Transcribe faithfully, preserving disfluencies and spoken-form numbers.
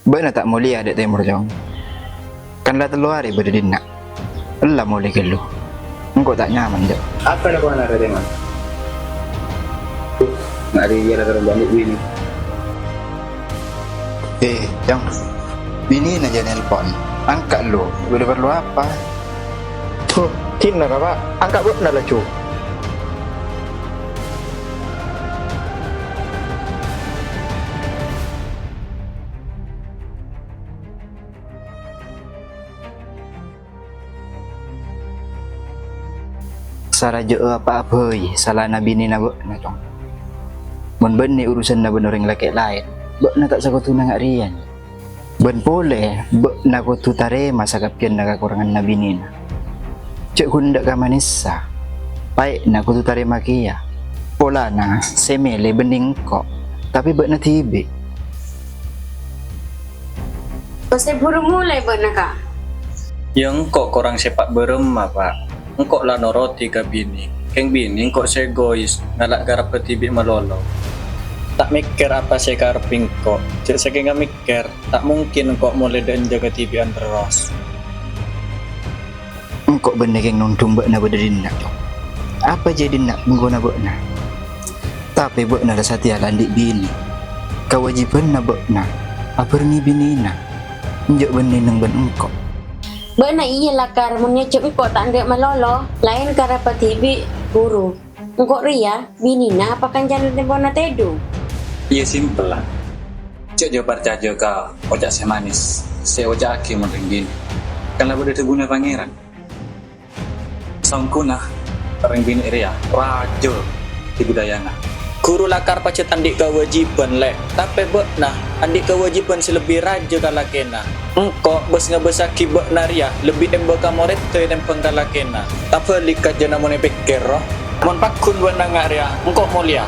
Bâ'na ta' molèya dâ' tèmor, Cong. Kan la tello arè bâdâ dinna'. Ella molè ghâllu. Engko' ta' nyaman, Cong. Apa lakowan arè tèmor? Tuh, nggak ada iya la terus balik ini. Eh, Cong. Binèna jâ' nelpon. Angka' lu. Bâdâ parlo apa? Tuh, dinna, Pak. Angka' bâ'na laju. Saraja'a apa'a bhâi salana binèna bâ'na, Cong. Mon bânnè urusanna bân orèng lakè' laèn, bâ'na ta' sakodhuna nga' rèya. Bân polè, bâ'na kodhu tarèma sakabbhiyânna kakoranganna binèna. Jhâ' ghun dâ' kamanèssa, paè'na kodhu tarèma kèya. Polana sè mèlè bânnè engko', tapè bâ'na dhibi'. Kok sè buru molè bâ'na, Ka'? Yâ, engko' korang sèpa' bârâmma, Pa'. Engko' la noro'è ka binè. Kèng binè engko' sè egois, ngala' karebbhâ dhibi' malolo. Ta' mèkkèr apa sè èkarep engko'. Jhâ' sakènga mèkkèr, ta' mungkin engko' molè dâ' enjâ' kadhibi'ân terros. Engko' bânnè kèng nondhung bâ'na bâdâ dinna', Cong. Apa jâ dinna' bengkona bâ'na? Tapè bâ'na la satèya la andi' binè. Kawâjibhânna bâ'na abhârengngè binèna, enjâ' bânnè neng bân engko'. Bâ'na iyâ lakar mon ngajhâk engko' ta' endâ' malolo, laèn karebbhâ dhibi' buru. Engko' rèya binèna apa kancana tempona tèdung? Iyâ, simpel, la. Jhâ' jhâ' parcajâ ka oca' sè manès sè èoca'aghi mon rèng binè. Kan la bâdâ dhâbuna Pangèran. Songghuna rèng binè rèya rajâ è budayana. Ghuru lakar pajhât andi' kawâjibhân, Lè', tapè bâ'na andi' kawâjibhân sè lebbi rajâ ka lakèna. Engko' bâs-ngabâssaghi bâ'na rèya lebbi emba ka morèdda ètèmbhâng ka lakèna. Tabhâlik ka jhâna mon èpèkkèr, ro. Mon pagghun bâ'na nga' rèya, engko' molèya.